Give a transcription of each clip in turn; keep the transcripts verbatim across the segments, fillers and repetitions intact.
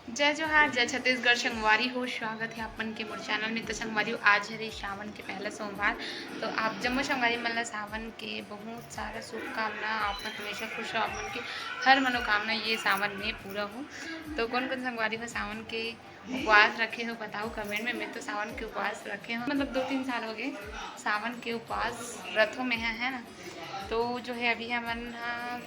जय जोहार, जय छत्तीसगढ़ संगवारी हो, स्वागत हे आप मन के मोर चैनल में। तो संगवारी हो, आज हरे सावन के पहला सोमवार, तो आप जम्मो संगवारी मन ला सावन के बहुत सारा शुभकामना। आप मन हमेशा खुश रहो, आप मन के हर मनोकामना ये सावन में पूरा हो। तो कौन कौन संगवारी हो सावन के उपवास रखे हो बताओ कमेंट में। मैं तो सावन के उपवास रखे हो, मतलब दो तीन साल हो गए सावन के उपवास रथों में है, है ना। तो जो है अभी हमन ह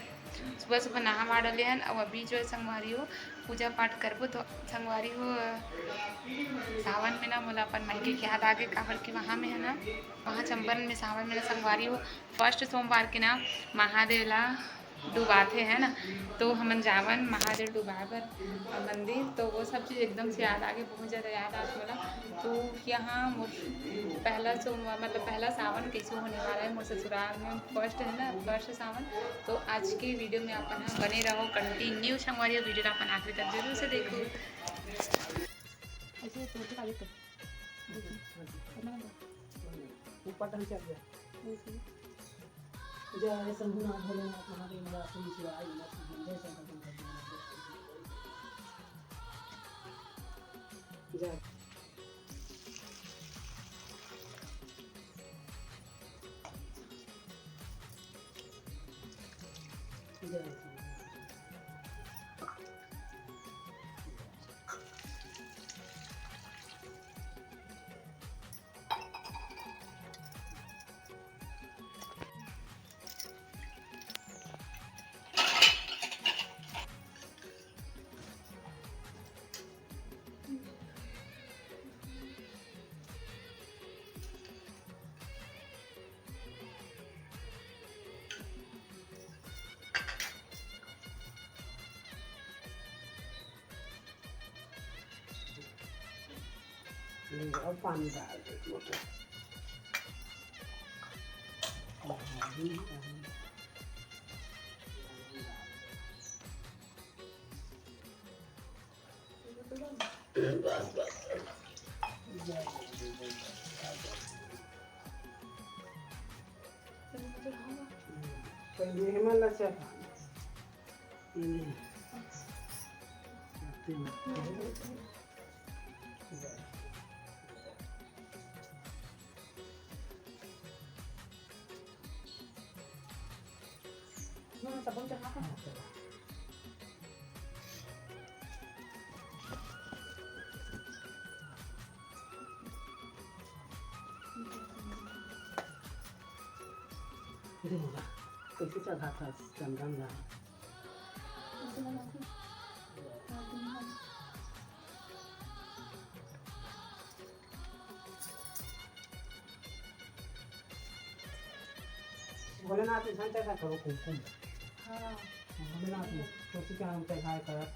सुबह सुबह नहा वहा डले हन, अउ अभी जो है संगवारी हो पूजा पाठ करबो। तो संगवारी हो, सावन में ना मोला अपन मायके के याद आ गे, काबर कि वहाँ में है ना, वहाँ चंपारण में सावन में ना संगवारी हो फर्स्ट सोमवार के ना महादेव ला डुबाथे, है ना। तो हमन जावन महादेव डुबाए बर मंदिर, तो वो सब चीज़ एकदम से याद आ गे, बहुत ज़्यादा याद आत मोला। तो यहाँ मोर पहला सोमवार, मतलब पहला सावन कैसे होने वाला है मोर ससुराल में, फर्स्ट है ना, फर्स्ट सावन। तो आज के वीडियो में अपन ह बने रहो, कंटिन्यू संगवारी हो, वीडियो ला अपन आखिरी तक जरूर से देखो। ऐसे तोड़ के खा लेते। ऊपर ढंग से आ गया। जय शंभुनाथ भोलेनाथ महादेव नवरात्रि शिवाय नमः शिवाय। जय शंकर शंकर भोलेनाथ। जय। जय। और पानी डाल दे मोटे। बस, बस। पहले हमन ला चखा। कैसे चढ़ाथा चंदन ला? भोलेनाथ इंसान चढ़ा करो कुमकुम। हाँ। भोलेनाथ में तुलसी के नाम चढ़ाए कर।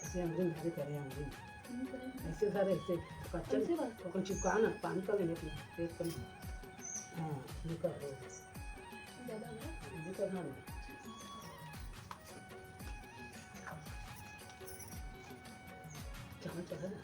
ऐसे अंगुल धरे करे अंगुल। ऐसे धरे, ऐसे कच्चन। कैसे बात? ओकर चिपका ना, पानी का लेने अपने पेट पर। हाँ, निकल दो। ज़्यादा हो गया? निकल ना। चढ़ा, चढ़ा ना।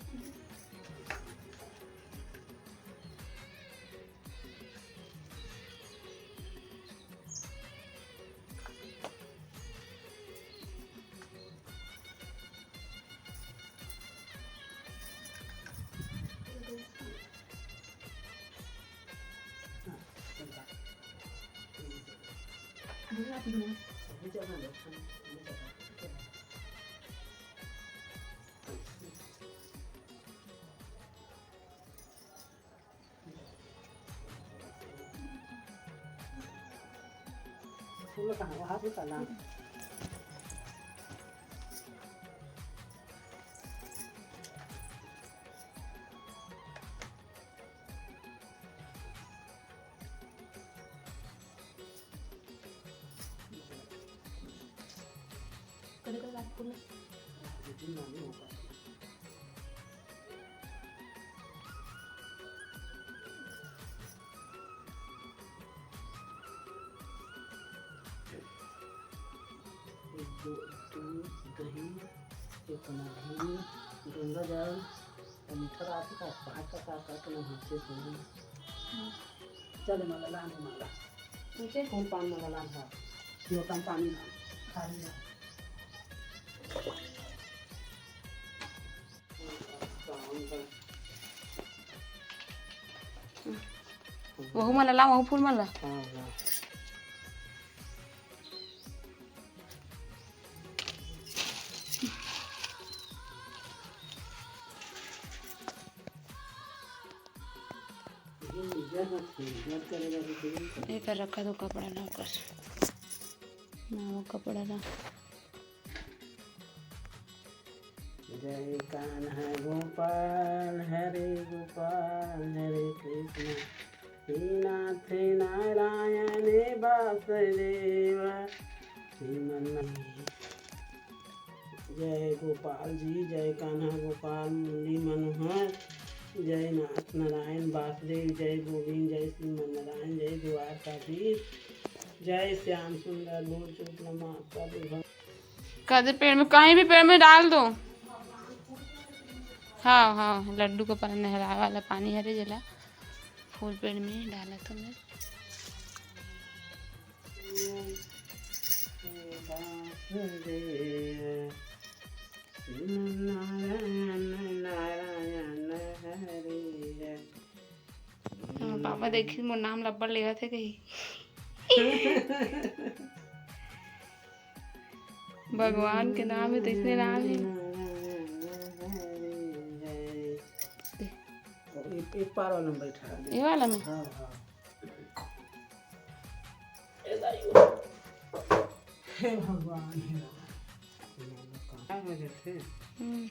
फूल कहाँ? वहाँ भी कला। कभी कभी रात को मैं दो तीन बार नहीं हो पाता। दूध, दही, एक मलही, गंगा जल, मीठा रात का पाँच का का का के नहाते सोना। चल मला लाने मला। नीचे फूल पान मला लान हा। लोटा में पानी ना। खा लिया। वहू मला ला, वहू फूल मला। हाँ, हाँ। एकर रखा दो कपड़ा ला ओकर। ना वो कपड़ा ला। जय कान्हा गोपाल हरे गोपाल हरे कृष्ण। हे नाथ नारायण वासुदेव। हे मन जय गोपाल जी, जय कान्हा गोपाल मुरली मनोहर, जय नाथ नारायण वासुदेव, जय गोविंद, जय श्रीमन नारायण, जय द्वारकाधीश, जय श्याम सुंदर भोजपुत्र माता दुर्गा। कदे पेड़ में, कहीं भी पेड़ में डाल दो। हाँ, हाँ, लड्डू का पानी, नहलावे वाला पानी हरे जेला फूल पेड़ में डाला तो मैं। नारायण, नारायण हरे। हाँ, पापा देखी मोर नाम लब्बड़ लेवत हे कही। भगवान के नाम हे तो इसने नाम हे। एक, एक पार वाला में बैठा दे। ये वाला में? हाँ, हाँ। हे भगवान, हे राम। कहाँ हो जाते? हम्म।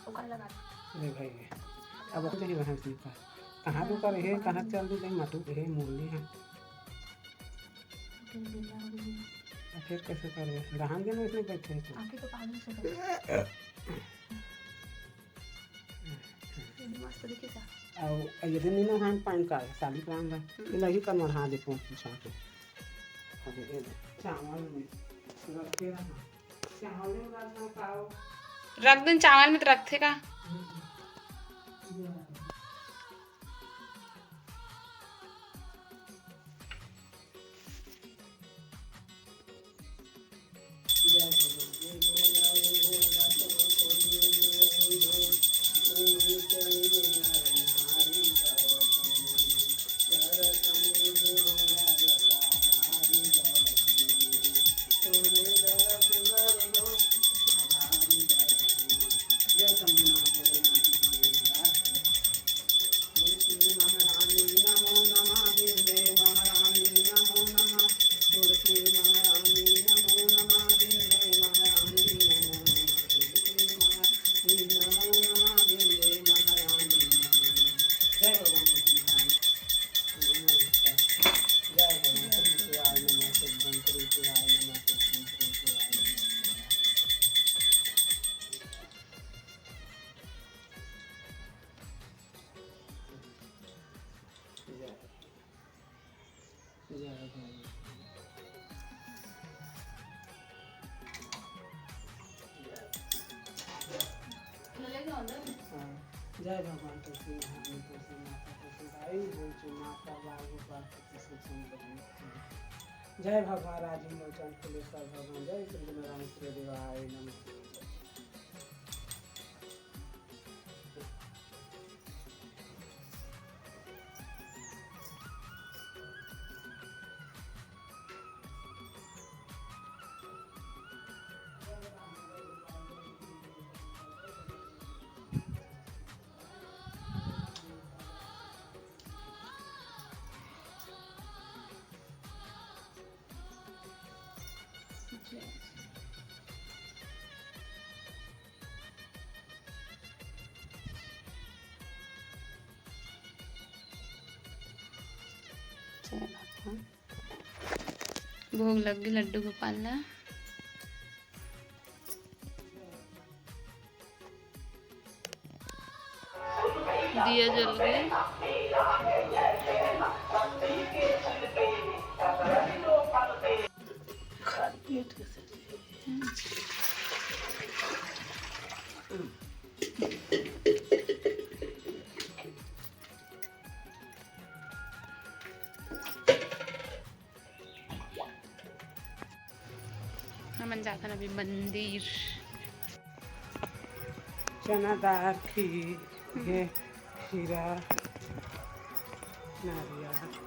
ओकर लगा। अरे भाई, अब ओकर जगह बना इसमें का। कहाँ तो कर हे, कहाँ चल दी, नहीं माटू हे, मुरली है। अब फिर कैसे करबे? रहन दे ना, इसमें बैठे हैं तो। आँखें तो पानी से कर। ये भी मस्त दिखे सा। और ये दिन नहीं ना हम पानी का, साली काम बा। हम्म। ये लगी कर मर, हाँ, देखो, पूछा के। अरे, ये दे। चावल में रख के रहा। चावल में रख ना पाओ। रख दिन चावल में तो रखते का। हम्म। हाँ। जय भगवान तुलसी महारानी, तुलसी माता, तुलसी दाई, बोल चुना का लाल गोपाल तुलसी सुन। जय भगवान राजीव लोचन फुलेश्वर भगवान, जय चंद्र नारायण सूर्य देवाय नमः। भोग लग गे लड्डू गोपाल ला। दिया जल गे। हमन जाथन अभी मंदिर। चना दार, खीर, ये खीरा, नारियल।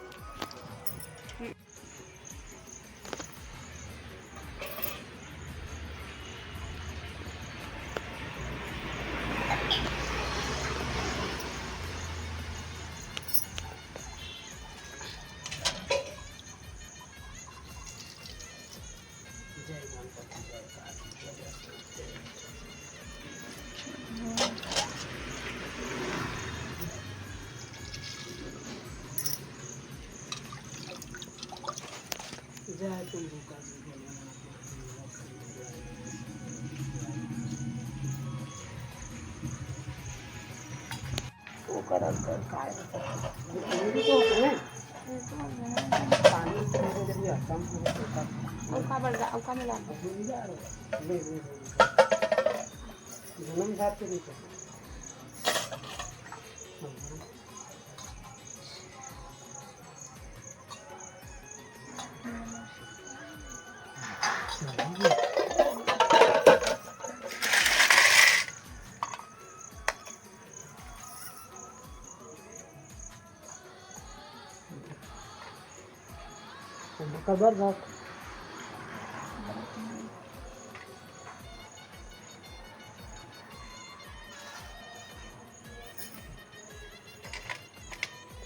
कबर रख।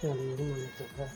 चल, ये मन तो है।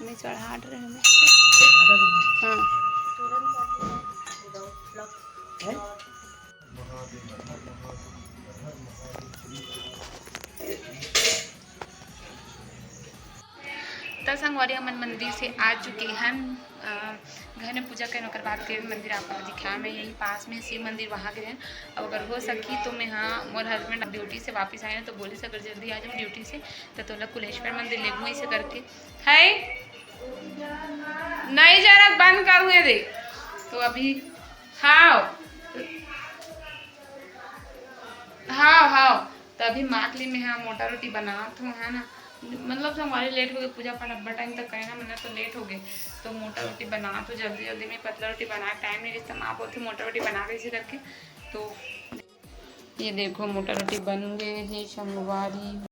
मैं चढ़ा रहे हैं। हाँ। त संगवारी, हमन मंदिर से आ चुके हन। अ, घर में पूजा करें, ओकर बाद के मंदिर आप लोग दिखाए। मैं यही पास में शिव मंदिर, वहाँ गए हन। अब अगर हो सकी तो मैं, हाँ, मोर हस्बैंड ड्यूटी से वापस आए हैं तो बोलिस अगर जल्दी आ जाऊँ ड्यूटी से तो तोला कुलेश्वर मंदिर लेगू ऐसे करके। है नहीं जरा बंद करूँ ये दे। तो अभी हाँ, हाँ, हाँ। तो अभी माँ के लिए मैं, हाँ, मोटा रोटी बनात हूँ, है ना। मतलब संगवारी लेट हो गए, पूजा पाठ अब्बड़ टाइम तक करे ना, मतलब तो लेट हो गए। तो मोटा रोटी बनात हूँ जल्दी जल्दी में, पतला रोटी बना टाइम नहीं रहता, माँ बोलती मोटा रोटी बना कैसे करके। तो ये देखो मोटा रोटी बन गए हैं संगवारी।